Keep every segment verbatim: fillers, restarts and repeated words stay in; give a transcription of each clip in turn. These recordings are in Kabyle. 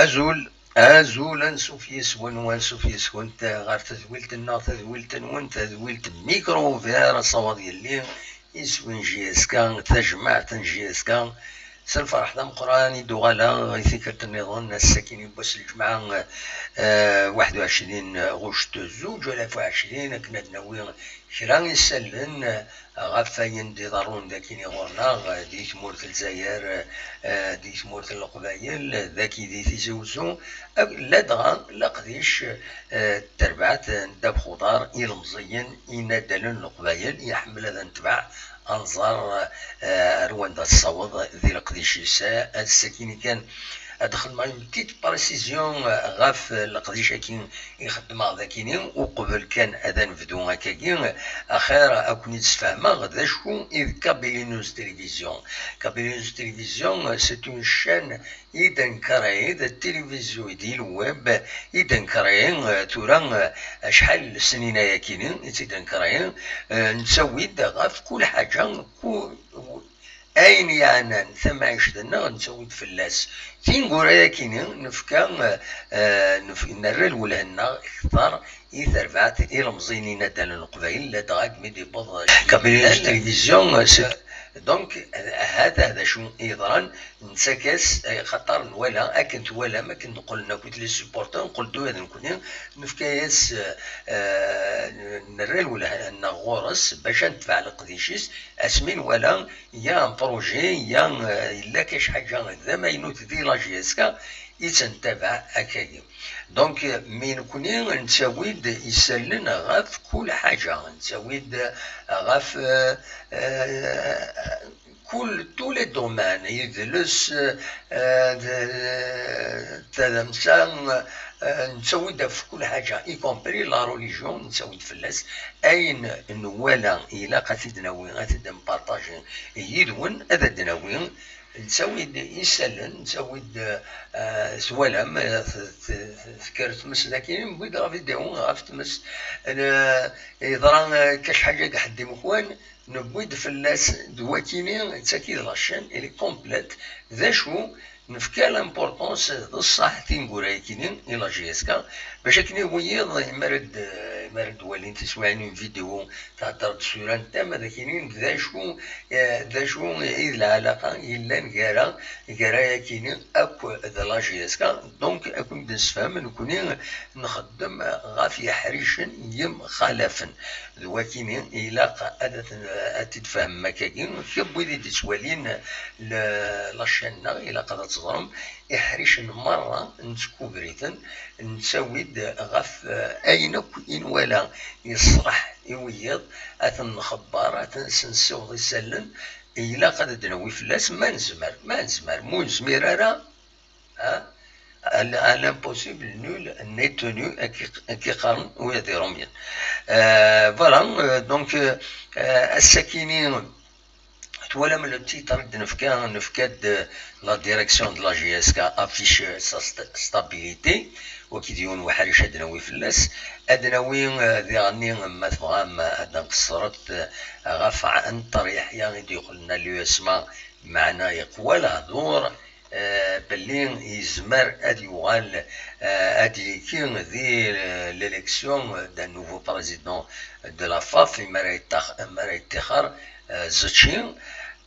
Azul, azul, ansuf yes-wen, ansuf yes-went ɣer tedwilt-nneɣ, tadwilt-nwen, tadwilt Micro Ouvert, asawaḍ yelli, iswi n J S K, tajmaɛt n J S K. S lferḥ d ameqqran i d-uɣaleɣ i tikkelt nniḍen, ass-akin n wass n lǧemɛa, eh, waḥed u ɛecrin ɣuct zuǧ alaf u ɛecrin, akken ad nawi kra isallen ɣef wayen d-iḍerrun dagi ɣur-neɣ, eh, di tmurt n Lezzayer, eh, di tmurt n Leqbayel, dagi di Tizi Uzzu, ak-, ladɣa leqdic, eh, n terbaɛt n ddabex uḍar, ilemẓiyen, inaddalen n Leqbayel, iḥemmel ad netbeɛ, ad nẓer, eh, ar wanda tessaweḍ di leqdic-is. Ass-akini kan ad xedmeɣ une petite précision, eh, ɣef leqdic-agi i xeddmeɣ dagini, uqbel kan ad nebdu akkagi, axir ad ken-id-sfehmeɣ d acu i d Kabylie News Télévision. Kabylie News Télévision, c'est une chaîne i d-nekker, d tilivizyu i d le web i d-nekker, eh, tura, eh, acḥal n lesnin ayakini i tt-id-nekker, eh, nettawi-d ɣef kul ḥaǧa, ku-, ayen yeɛnan tamɛict-nneɣ nettawi-d fell-as. Tineggura-yakini nefka, eh, nef-, nerra lwelha-nneɣ kter i terbaɛt ilemẓiyen inaddalen n Leqbayel, ladɣa mi d-yewweḍ Kabylie News Télévision, eh, c'est, donc, eh, hada d acu i yeḍran, nettak-as, eh, xaṭer nwala, akken twalam, akken d-qqlen akk les supporters, nqul-d ula d nekkni, nefka-yas, eh, eh, nerra lwelha-nneɣ ɣur-s bac ad netbeɛ leqdic-is, asmi nwala ya un projet, ya, eh, yella kac ḥaǧa d amaynut di la J S K, i tt-nettabaɛ akkagi. Donc, eh, mi nekkni nettawi-d isallen ɣef kul ḥaǧa, nettawi-d ɣef, eh, eh, kul, tous les domaines, idles, eh, d, tadamsa, eh, nettawi-d ɣef kul ḥaǧa, y compris la religion, nettawi-d fell-as. Ayen nwala ilaq ad t-id-nawi, ad t-id-npartaji yid-wen, ad d-nawi, nettawi-d isallen, nettawi-d, eh, twalam, eh, t-, t-, tekker tmes dagi, newwi-d la vidéo ɣef tmes. Eh, yeḍra, eh, kac ḥaǧa deg ḥedd imekwan, newwi-d fell-as d wakini, d tagi d la chaîne, elle est complète. D acu, nefka l'importance d ṣṣeḥ tineggura-yakini i la J S K, bac akken i wiyiḍ, mi ara d-, mi ara d-walin tiswiɛin n vidéo, thedder-d sur un thème, ad ak-inin d acu, eh, d acu i d lɛalaqa yellan gar-, gar-ayakini akk d la J S K. Donc, ad ken-id-nessefhem nekkni nxeddem ɣef yeḥricen yemxalafen. D wakini ilaq ad t-, ad t-id-tfehmem akkagi. Kra n wid i d-ittwalin le-, la chaîne-nneɣ, ilaq ad teẓrem iḥricen merra nettkubber-iten, nettawi-d ɣef, eh, ayen akk i nwala yeṣleḥ i wiyiḍ, ad ten-nxebber, ad ten-, s-, nessiweḍ isallen, ilaq ad d-nawi fell-as ma nezmer, ma nezmer, ma ur nezmir ara, ha? À l-, à l'impossible, nul n'est tenu, akka i qqaren wiyaḍ irumyen. Euh, voilà, euh, donc, euh, euh, ass-akini, twalam le titre i d-nefka, nefka-d, euh, la direction de la J S K affiche sa st-, stabilité, waki d yiwen weḥric ad d-nawi fell-as, ad d-nawi, euh, diɣenni, ma tebɣam, ad d-nqeṣṣret, euh, ɣef n ṭṭriḥ-ya i d-yeqqlen à l'U S M A, meɛna yeqwa lehdur, eh, belli yezmer ad yuɣal, eh, ad d-yekki di, eh, l'élection d'un nouveau président de la FAF, mi ara yettax-, mi ara yettixer, eh, Zetci.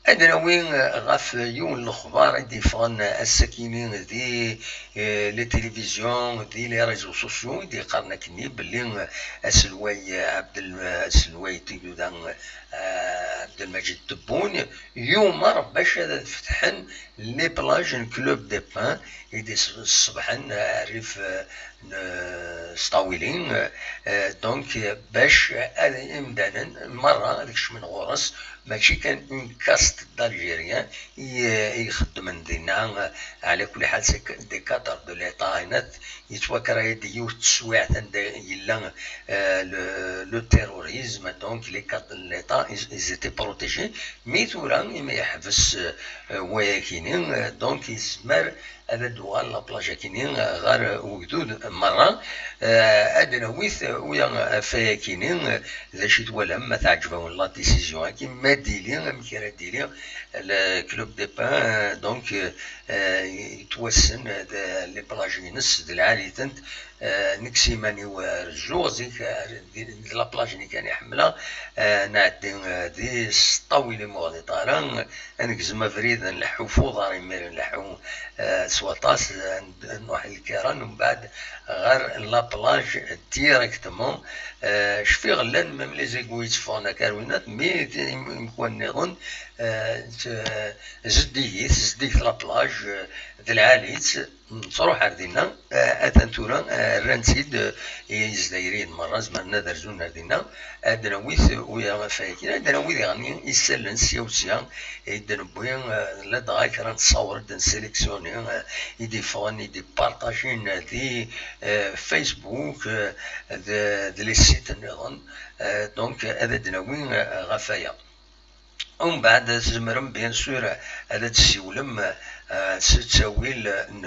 Ad nawi, eh, ɣef yiwen n lexbar i d-yeffɣen ass-akini di, eh, les télévisions, di les réseaux sociaux, i d-yeqqaren akkenni belli, eh, aselway, eh, Abdel-, aselway n yigduden, eh, Abdelmajid Tebboune, yumer bac ad fetḥen les plages n Club des Pins i d-iṣebḥen rrif, eh, n, eh, Sṭawili, eh, donc, eh, bac ad imdanen merra ad kecmen ɣur-s, mačči kan une caste d'Algériens i, eh, i ixeddmen dinna, eh, ɛla kulli ḥal, c'est que des cadres de l'État, ayen yettwakrayen-d yiwet n teswiɛt anda yella, eh, le, le terrorisme, donc les cadres de l'État, ils, ils étaient protégés. Mi tura, imi yeḥbes, eh, wayakini, eh, donc yezmer ad d-uɣal la plage akini ɣer ugdud merra. Eh, ad d-nawi-t uya ɣef wayakini, eh, d acu i twalam, ma teɛǧeb-awen la décision-agi, ma d-ili, amek ara d-ili le club des pins, eh, donc, eh, eh, yettwassen, eh, d les plages-ines d lɛali-tent, eh, nekk s iman-iw, eh, rezzuɣ zik, eh, d, d la plage-nni kan i ḥemmleɣ, eh, nɛeddi, eh, di s ṭṭawil imuɣ di ṭara, ad negzem abrid, nleḥḥu f uḍar, imir nleḥḥu, eh, s waṭas, eh, n-, nruḥ lkiran, mbeɛd ɣer la plage directement. Eh, cfiɣ llan même les égouts yetteffɣen akka ar winat, mais imekwan nniḍen, eh, t-, zeddigit, zeddigit la plage, eh, d lɛali-tt. Nettruḥ ar dinna, eh, atan tura, eh, rran-tt-id, eh, i Yizdayriyen merra, zemren ad rzun ar dinna. Ad d-nawi t-, wi ɣef akin, ad d-nawi diɣen isallen sya u sya, i d-newwi, eh, ladɣa kra n tṣawret, ad d-nsélectionner, eh, i d-iffɣen, i d-ipartajin di, eh, Facebook, eh, d, d les sites nniḍen. Eh, donc, ad d-nawi, eh, ɣef aya. Umbeɛd tzemrem, bien sûr, ad d-tessiwlem, eh, s ttawil n,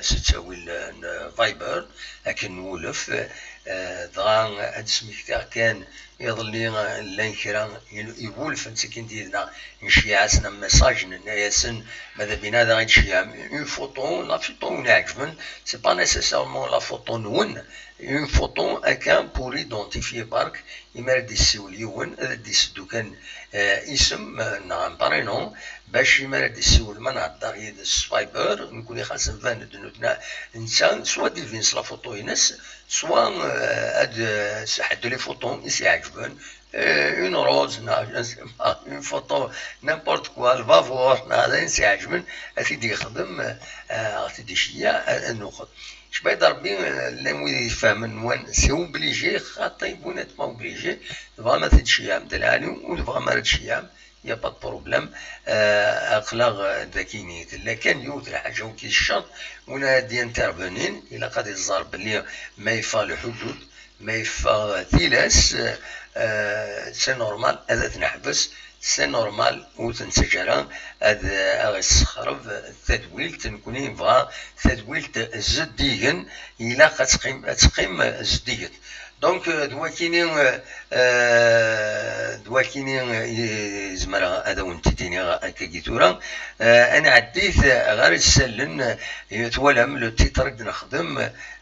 s ttawil n Viber, akken nwulef, eh, dɣa ad d-smektiɣ kan iḍelli, eh, llan kra i, iwulfen ttikin yid-neɣ, nceyyeɛ-asen un message, nenna-yasen, ma d abina daɣ i d-tceyyɛem une photo, la photo wen-iɛeǧben, c'est pas nécessairement la photo-nwen, une photo akka pour identifier bark, imi ara d-yessiwel yiwen, ad d-iseddu kan, eh, isem, eh, neɣ un prénom, bac imi ara d-yessiwel ma nhedder yid-s s Viber, nekkni xas nban-d nutna, netta, soit d-ibin s la photo-ines, soit, eh, ad, eh, s ḥedd les photos i s-iɛeǧben, eh, une rose, neɣ, je ne sais pas, une photo, n'importe quoi, lbabuṛ, neɣ d ayen i s-iɛeǧben, ad t-id-yexdem, eh, ad t-id-iceyyeɛ, ad, ad nuxeḍ. Cbayt Rebbi, eh, llan wid ifehmen, nwan, c'est obligé, xaṭi, vous n'êtes pas obligé, tebɣam ad t-id-tceyyɛem d lɛali, ur tebɣam ara ad tceyyɛem, y a pas de problème. Eh, aql-aɣ, eh, dagi-ni. Tella kan yiwet lḥaǧa ur k-icceṛ, win ara d-yintervenin, ilaq ad iẓer belli ma yeffeɣ lḥudud, ma yeffeɣ tilas, eh, c'est normal ad t-neḥbes, c'est normal ur t-nettaǧǧa ara ad, eh, aɣ-issexreb tadwilt. Nekkni nebɣa tadwilt zeddigen, ilaq ad teqqim, ad teqqim zeddiget. Donc, euh, d wakini, euh, euh, d wakini, euh, i zemreɣ ad awen-t-id-iniɣ akkagi tura. Euh, ad nɛeddi ɣer isallen, euh, twalam le titre i d-nexdem,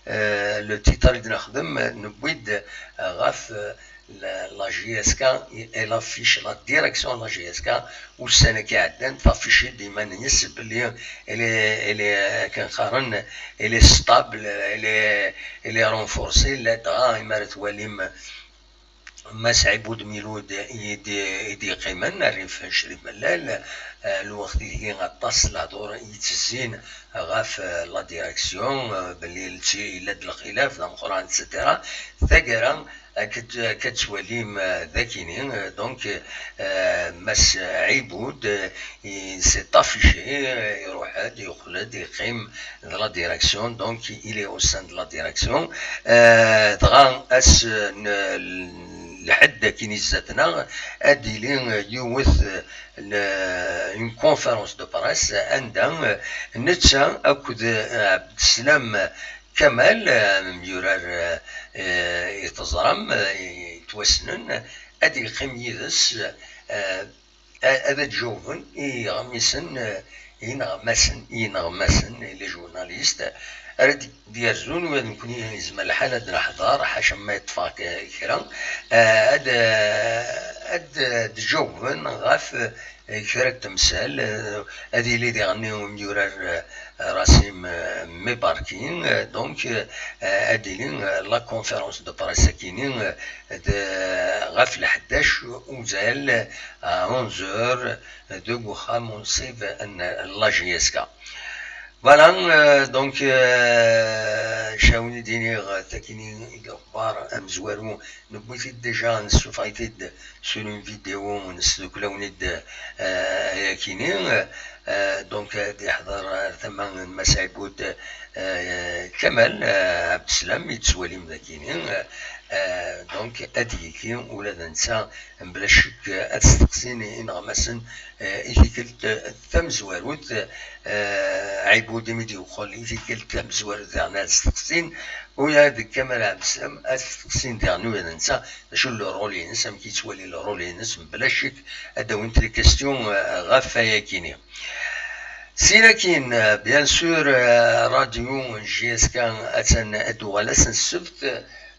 euh, le titre i d-nexdem, euh, newwi-d, euh, ɣef, euh, la, la J S K et l'affiche, la direction de la J S K, ussan-agi iɛeddan, taffiche-d iman-nnes belli elle est, elle est, akken qqaren, elle est stable, elle est, elle est renforcée, ladɣa imi ara twalim Mass Ɛibud Milud i d-, i d-yeqqimen, Rrif Crif Mellal, eh, lweqt-agi aṭas n lehdur i yettezzin ɣef, eh, la direction, eh, belli yella-d lxilaf d ameqqran, et cetera. Taggara, akka d-, akka d-twalim, eh, d akini, eh, donc, eh, Mass Ɛibud, eh, il s'est affiché, eh, iruḥ-d, yeqqel-d, yeqqim d la direction, donc il est au sein de la direction. Eh, dɣa ass n lḥedd akin i zdat-neɣ, ad d-tili yiwet, eh, n, une conférence de presse anda, eh, netta akked, eh, Ɛebdeslam Kamal, eh, amyurar, eh, i teẓram, eh, yettwassnen, ad d-yeqqim yid-s, eh, a-, ad d-jawben i yiɣmisen, eh, ineɣmasen, ineɣmasen, les journalistes, ara d-, d-yerzun, ula d nekkni yezmer lḥal ad neḥḍer, ḥaca ma yeṭṭef-aɣ k-, kra, eh, ad, eh, ad d-jawben ɣef, eh, kra n temsal, eh, ad yili diɣenni umyurar, eh, Rasim, eh, Mebarki, eh, donc, eh, ad yili, eh, la conférence de presse akini, eh, d-, ɣef lḥdac uzal, à onze heures, deg uxxam unṣib n la J S K. Voilà, euh, donc, euh, cawni d-iniɣ takini i d-axbar amezwaru, newwi-t-id déjà, nessufeɣ-it-id sur une vidéo, nesdukel-awen-id, euh, ayakini, euh, donc, ad iḥḍer ar tama n Mass Ɛibud, euh, Kamal, euh, Abdeslam, i d-tettwalim dakini, euh, Donc, ad d-yekki ula d netta, mebla ccek, ad steqsin ineɣmasen i tikkelt tamezwarut. Ɛibud imi d-yuqel i tikkelt tamezwarut daɣen ad steqsin, u ya d Kamal Ɛebsam ad steqsin diɣen ula d netta d acu n le rôle-ines, amek yettwali le rôle-ines, mebla ccek ad d-awint les questions ɣef wayakini. Sin akin, bien sûr, radio J S K attan ad d-tuɣal ass n ssebt,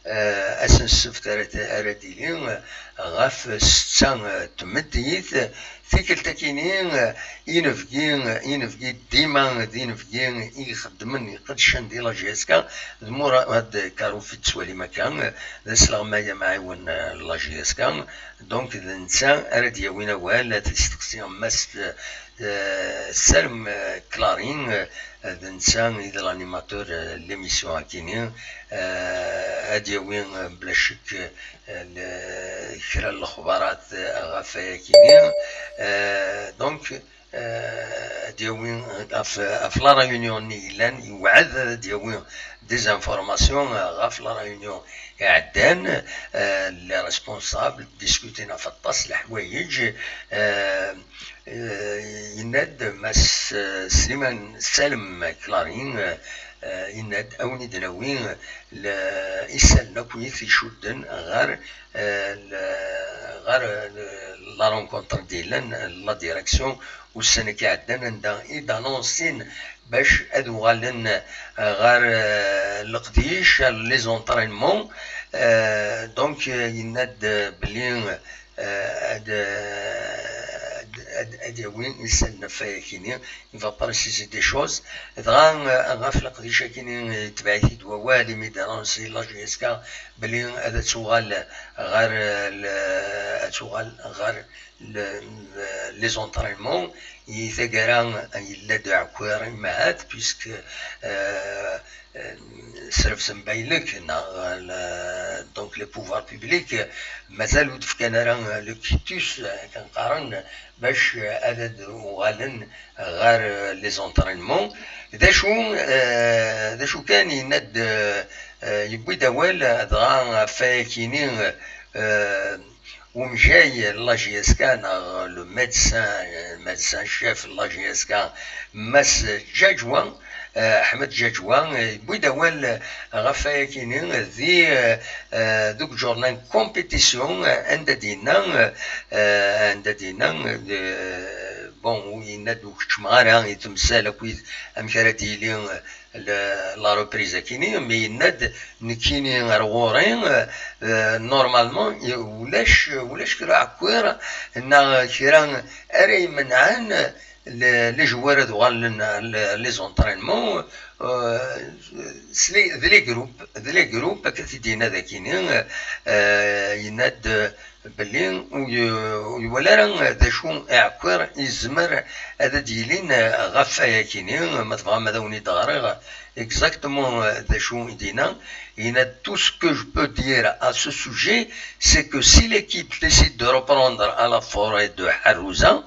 ass n ssebt ara d-yili ɣef ssetta n tmeddit. Tikkelt-akini, inebgi, inebgi dima d inebgi i ixeddmen, iqeddcen di la J S K, d Murad Karouf i tettwalim akka, d asleɣmay amɛiwen n la J S K. Donc, d netta ara d-yawin awal, ad t-yesteqsi Mass Salem Clarin, d netta i d l'animateur n l'émission akini. Ad d-yawi bla ccek kra n lexbarat ɣef wayakini. Donc, ad d-yawi ɣef la réunion-nni yellan, yewɛed ad d-yawi des informations ɣef la réunion iɛeddan. Les responsables diskutin ɣef aṭas n leḥwayeǧ. Yenna-d Mass Sliman Salem Clarin, yenna-d: "Awen-id-nawi isallen akk i icudden ɣer ɣer la rencontre d-yellan, la direction, ussan-agi iɛeddan, anda i d-annoncin bac ad uɣalen ɣer leqdic, les entraînements." Donc, yenna-d belli ad, ad, ad yawi isallen ɣef wayakini, il va préciser des choses. Dɣa, ɣef leqdic-akini, yetbeɛ-it-id wawal imi d-annoncin la J S K belli ad tuɣal ɣer, ad tuɣal ɣer les entraînements. I taggara yella-d aɛkwir imahat, puisque srebsen baylek neɣ, donc, les pouvoirs publics mazal ur d-fkan ara le quitus, akken qqaren, bac ad d-uɣalen ɣer les entraînements. D acu, d acu kan, yenna-d, yewwi-d awal dɣa ɣef wayakini, umjay n la J S K neɣ le médecin, médecin chef n la J S K, Mass Djadjoua, Ahmed Djadjoua, yewwi-d awal ɣef wayakini di, deg journée n compétition, anda d-yenna, anda d-yenna, bon, yenna-d: "Ur keččmeɣ ara i temsal akkit amek ara d-yili la reprise akini", mais yenna-d: "Nekkini ar ɣur-i, normalement, ulac, ulac kra aɛkwir neɣ kra ara imenɛen les joueurs ad uɣalen les entraînements." D les groupes, d les groupes, akka t-id-yenna dakini. Yenna-d belli ur, ur iwala ara d acu aɛkwir yezmer ad d-yilin ɣef wayakini. Ma tebɣam ad awen-id-ɣriɣ exactement d acu i d-yenna. Yenna-d: "Tout ce que je peux dire à ce sujet, c'est que si l'équipe décide de reprendre à la forêt de Harouza,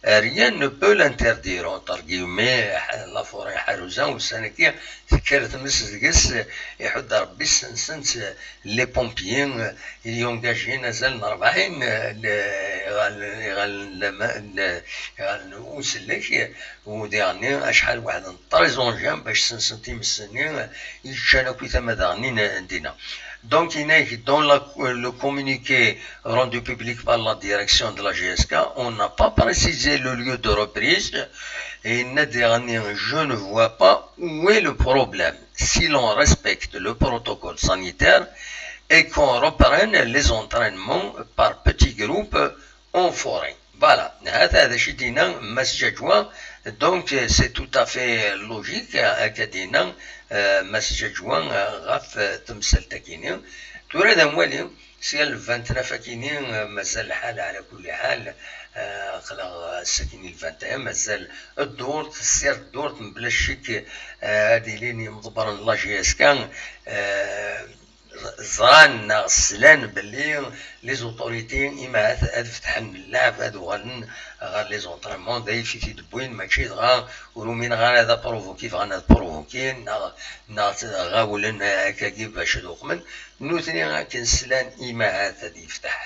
rien ne peut l'interdire", entre guillemets, la forêt Harouza, ussan-agi tekker tmes deg-s, iḥudd Rebbi, ssensen-tt les pompiers, i yungajin azal n rebɛin, iɣallen, iɣallen n usellek, u diɣenni acḥal waḥed n très engins bac sensen times-nni i yeččan akk i tama daɣenni n dinna. Donc, yenna-ak dans la, le communiqué rendu public par la direction de la J S K, on n'a pas précisé le lieu de reprise. Et yenna-d diɣenni: "Je ne vois pas où est le problème si l'on respecte le protocole sanitaire et qu'on reprenne les entraînements par petits groupes en forêt." Voilà, hata d acu i d-yenna Mass Djadjoua. Donc, c'est tout à fait logique, akka d-yenna Mass Djadjoua ɣef temsalt-agi-nni. Tura ad nwali sya le vingt-neuf akini, mazal lḥal, ɛla kulli ḥal, aql-aɣ ass-akini le vingt et un, mazal ddurt, tessirt ddurt, mebla ccek, ad ilin yimḍebbren n la J S K, ẓran neɣ slan belli les autorités imahat ad fetḥen lɛeb, ad uɣalen ɣer les entraînements, d ayf i t-id-wwin, mačči dɣa ur umineɣ ara d aprovoki, bɣan ad provokin neɣ neɣ ɣawlen akkagi bac ad uqmen. Nutni akken slan imahat ad yefteḥ